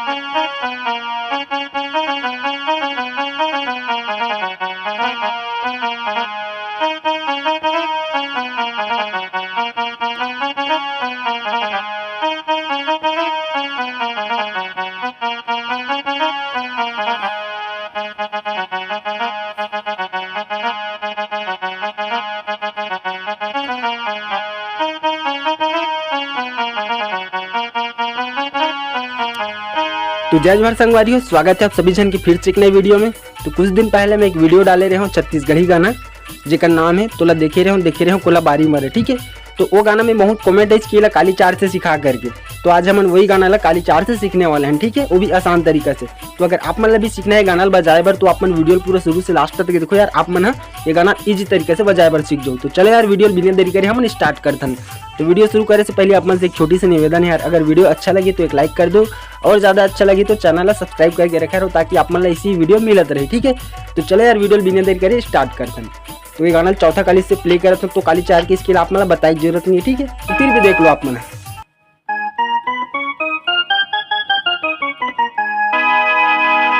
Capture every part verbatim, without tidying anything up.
तो जय जोहार संगवारी हो, स्वागत है आप सभी झन के फिर से एक नए वीडियो में। तो कुछ दिन पहले मैं एक वीडियो डाले रहे हूँ छत्तीसगढ़ी गाना, जेकर नाम है तोला देखे रहे हो, देखे रहे हो कोला बारी मरे, ठीक है। तो वो गाना में बहुत कमेंट आइस कि एला काली चार से सिखा करके। तो आज हमन वही गाना ला काली चार से सीखने वाले हैं, ठीक है, वो भी आसान तरीका से। तो अगर आप मन ला भी सीखना है गाना ला बजाए बर, तो आप मन वीडियो ला पूरा शुरू से लास्ट तक देखो यार, आप मन ह ये गाना इजी तरीका से बजाए बर सीख जाओ। तो चलो यार, वीडियो ला बिना देरी करे हमन स्टार्ट करथन। तो वीडियो शुरू करे से पहले आप मन से एक छोटी सी निवेदन है यार, अगर वीडियो अच्छा लगे तो एक लाइक कर दो, और ज़्यादा अच्छा लगे तो चैनल ला सब्सक्राइब करके रखे रहो, ताकि आप मन ला इसी वीडियो मिलत रहे, ठीक है। तो चलो यार, वीडियो ला बिना देरी करे स्टार्ट करथन। तो ये गाना चौथा काली से प्ले करत हूँ, तो काली चार की स्केल आप मन ला बताए की जरूरत नहीं है, ठीक है, तो फिर भी देख लो आप मन।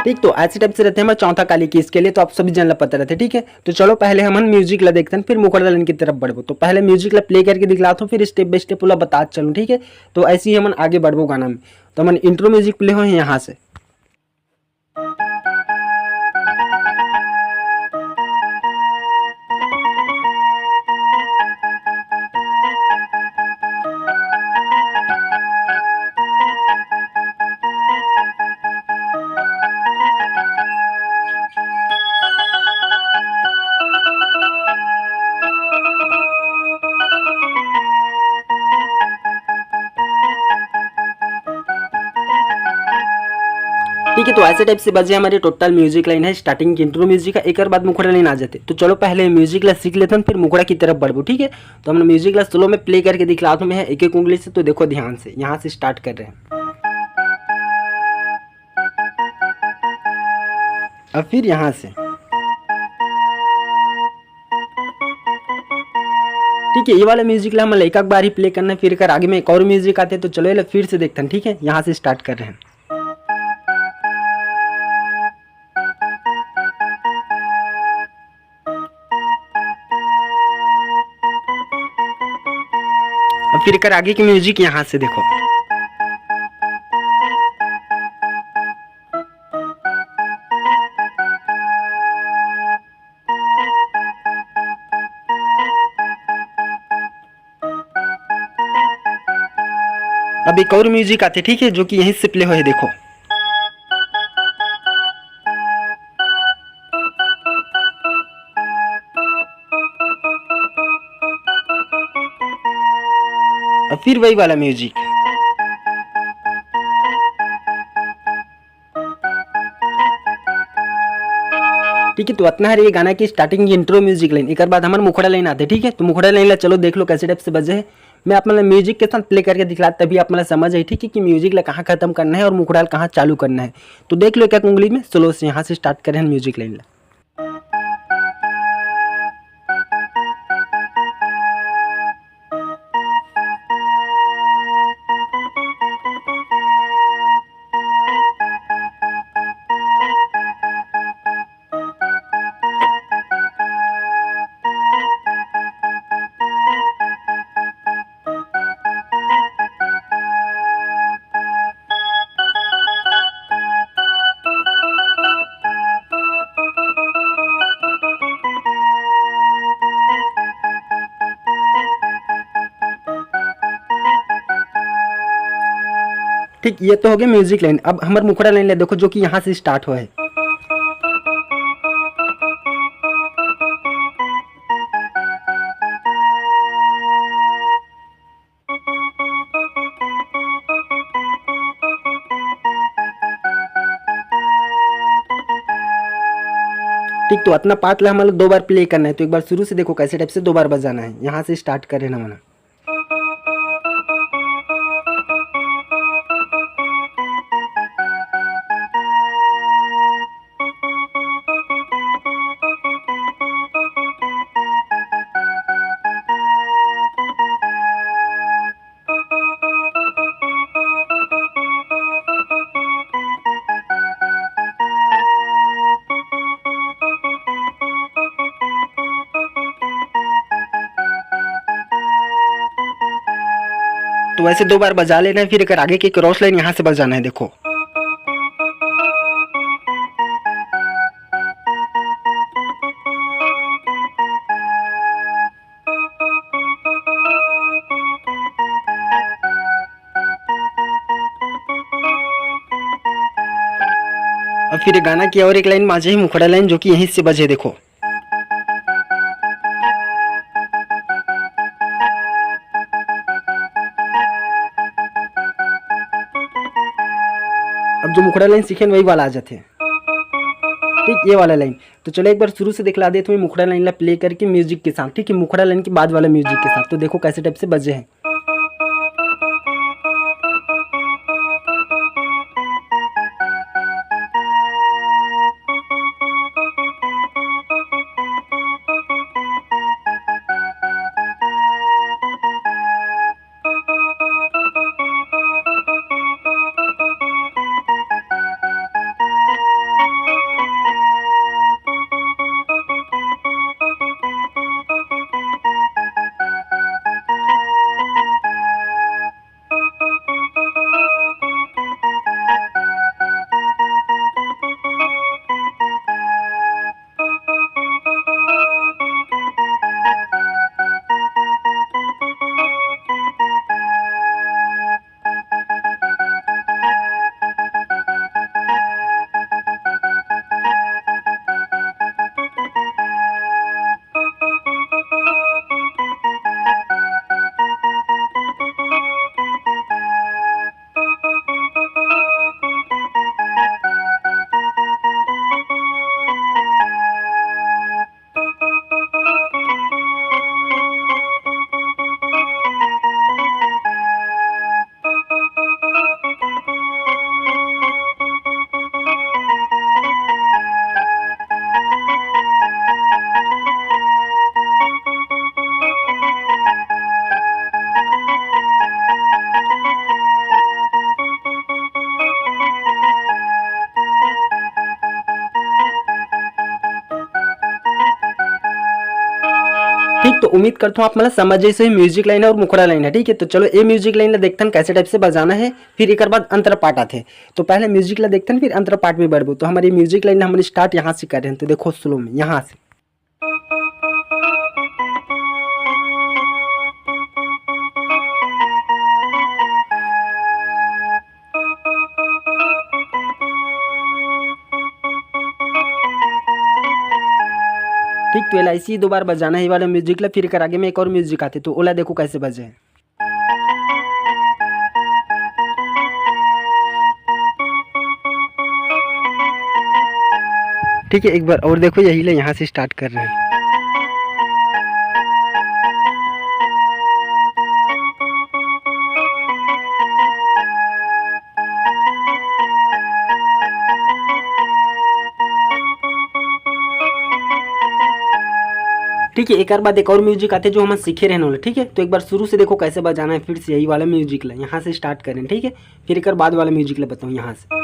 ठीक, तो ऐसे टाइप से रहते हैं हमारे चौथा काली की स्केल, तो आप सभी जन ला पता रहते, ठीक है। तो चलो पहले हमन म्यूजिक ला देखते हैं, फिर मुखड़ा लाइन की तरफ बढ़बो। तो पहले म्यूजिक ला प्ले करके दिखलात हूँ, फिर स्टेप बाय स्टेप ओला बतात चलूँ, ठीक है। तो ऐसे ही हमन आगे बढ़बो गाना में। तो हमन इंट्रो म्यूजिक प्ले होए यहाँ से। ठीक है, तो ऐसे टाइप से बजे हमारे टोटल म्यूजिक लाइन है, स्टार्टिंग की इंट्रो म्यूजिक है, एक बाद मुखड़ा लाइन आ जाते। तो चलो पहले म्यूजिक ला सीख लेते हैं, फिर मुखड़ा की तरफ बढ़बो, ठीक है। तो हमन म्यूजिक ला स्लो में प्ले करके दिखलात हूँ मैं एक एक उंगली से, तो देखो ध्यान से, यहाँ से स्टार्ट कर रहे हैं। अब फिर यहाँ से, ठीक है, ये वाला म्यूजिक ला हमन ला एक बार ही प्ले करना है, फिर एकर आगे में एक और म्यूजिक आते, तो चलो ये ला फिर से देखथन, ठीक है, यहाँ से स्टार्ट कर रहे हैं। अब फिर एकर आगे के म्यूजिक यहाँ से देखो। अब एक और म्यूजिक आते, ठीक है, जो कि यहीं से प्ले होए, देखो। अब फिर वही वाला म्यूजिक। ठीक है, तो अतना हरे ये गाना की स्टार्टिंग इंट्रो म्यूजिक लाइन, एकर बाद हमर मुखड़ा लाइन आते, ठीक है। तो मुखड़ा लाइन ला चलो देख लो कैसे टाइप से बजे है। मैं आप मन ला म्यूजिक के साथ प्ले करके दिखला, तभी आप मन ला समझ आई, ठीक है, कि म्यूजिक ला कहाँ खत्म करना है और मुखड़ा ला कहाँ चालू करना है। तो देख लो एक एक उंगली में, स्लो से यहाँ से स्टार्ट करे हैं म्यूजिक लाइन ला। ठीक, ये तो हो गया म्यूजिक लाइन। अब हमर मुखड़ा लाइन ले देखो, जो कि यहाँ से स्टार्ट हुआ है। ठीक, तो अतना पार्ट ला हमन ला दो बार प्ले करना है। तो एक बार शुरू से देखो, कैसे टाइप से दो बार बजाना है। यहाँ से स्टार्ट करे ना मना। तो ऐसे दो बार बजा लेना है, फिर एकर आगे के क्रॉस लाइन यहाँ से बजाना है। देखो, अब फिर ये गाना की और एक लाइन में आ जाए, मुखड़ा लाइन, जो कि यहीं से बजे। देखो, अब जो मुखड़ा लाइन सीखे न, वही वाला आ जाते हैं। ठीक, ये वाला लाइन। तो चलो, एक बार शुरू से दिखला देते हैं मुखड़ा लाइन ला प्ले करके म्यूजिक के साथ। ठीक है, मुखड़ा लाइन के बाद वाला म्यूजिक के साथ। तो देखो, कैसे टाइप से बजे हैं। ठीक, तो उम्मीद करता हूँ आप मन ला समझ जैसे ही म्यूजिक लाइन है और मुखड़ा लाइन है। ठीक है, तो चलो, ये म्यूजिक लाइन ला देखथन कैसे टाइप से बजाना है, फिर एक बार अंतरा पाठ आते हैं। तो पहले म्यूजिक ला देखथन, फिर अंतरा पाठ में बढ़बो। तो हमारी म्यूजिक लाइन हमन स्टार्ट यहाँ से कर रहे हैं। तो देखो, स्लो में यहाँ से। ठीक, तो एल आई सी दो बार बजाना है ये वाला म्यूजिक ला, फिर एकर आगे में एक और म्यूजिक आते, तो ओला देखो कैसे बजे। ठीक है, एक बार और देखो, यही ले यहाँ से स्टार्ट कर रहे हैं। ठीक है, एक बाद एक और म्यूजिक आते जो हम सीखे रहने वाले। ठीक है, तो एक बार शुरू से देखो कैसे बजाना है, फिर से यही वाला म्यूजिक ला यहाँ से स्टार्ट करें। ठीक है, फिर एक बाद वाला म्यूजिक ला बताऊँ यहाँ से।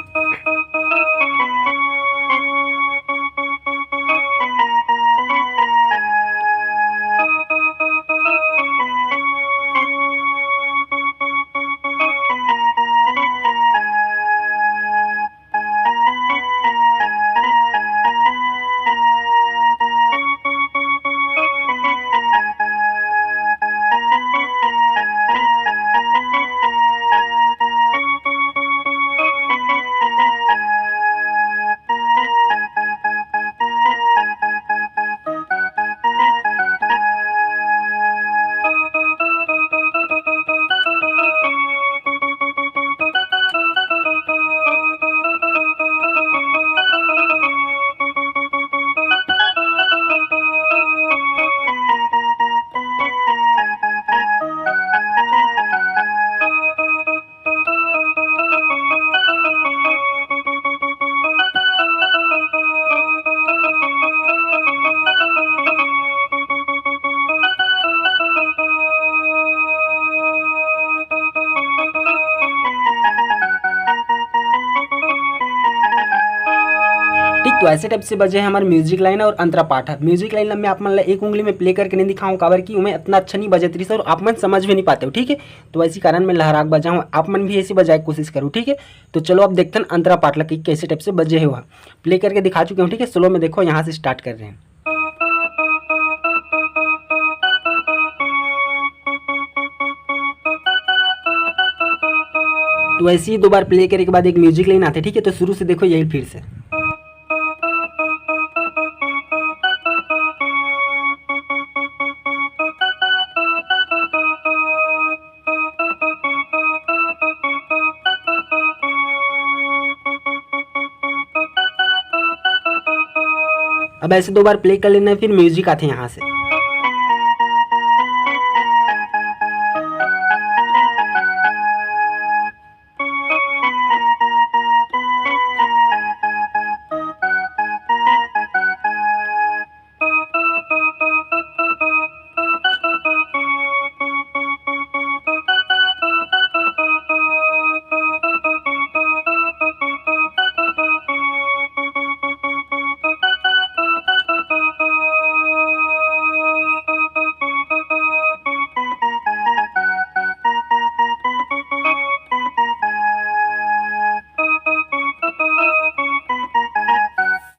तो ऐसे टाइप से बजे हे हमर म्यूजिक लाइन और अंतरा पाठ ह। म्यूजिक लाइन ल मैं आप मन ल एक उंगली में प्ले करके नहीं दिखाऊँ, काबर कि ओमे इतना अच्छा नहीं बजत रहिस और आप मन समझ भी नहीं पाते हो, ठीक है। तो ऐसी कारण मैं लहरा के बजाऊँ, आप मन भी ऐसे बजाए के कोशिश करो, ठीक है। तो चलो अब देखथन अंतरा पाठ ल कि कैसे टाइप से बजे हे वह। प्ले करके दिखा चुके हूँ, ठीक है। स्लो में देखो, यहाँ से स्टार्ट कर रहे हैं। तो ऐसे ही दो बार प्ले करे के बाद एक म्यूजिक लाइन आथे, ठीक है। तो शुरू से देखो यही फिर से। अब ऐसे दो बार प्ले कर लेना है, फिर म्यूजिक आथे यहाँ से।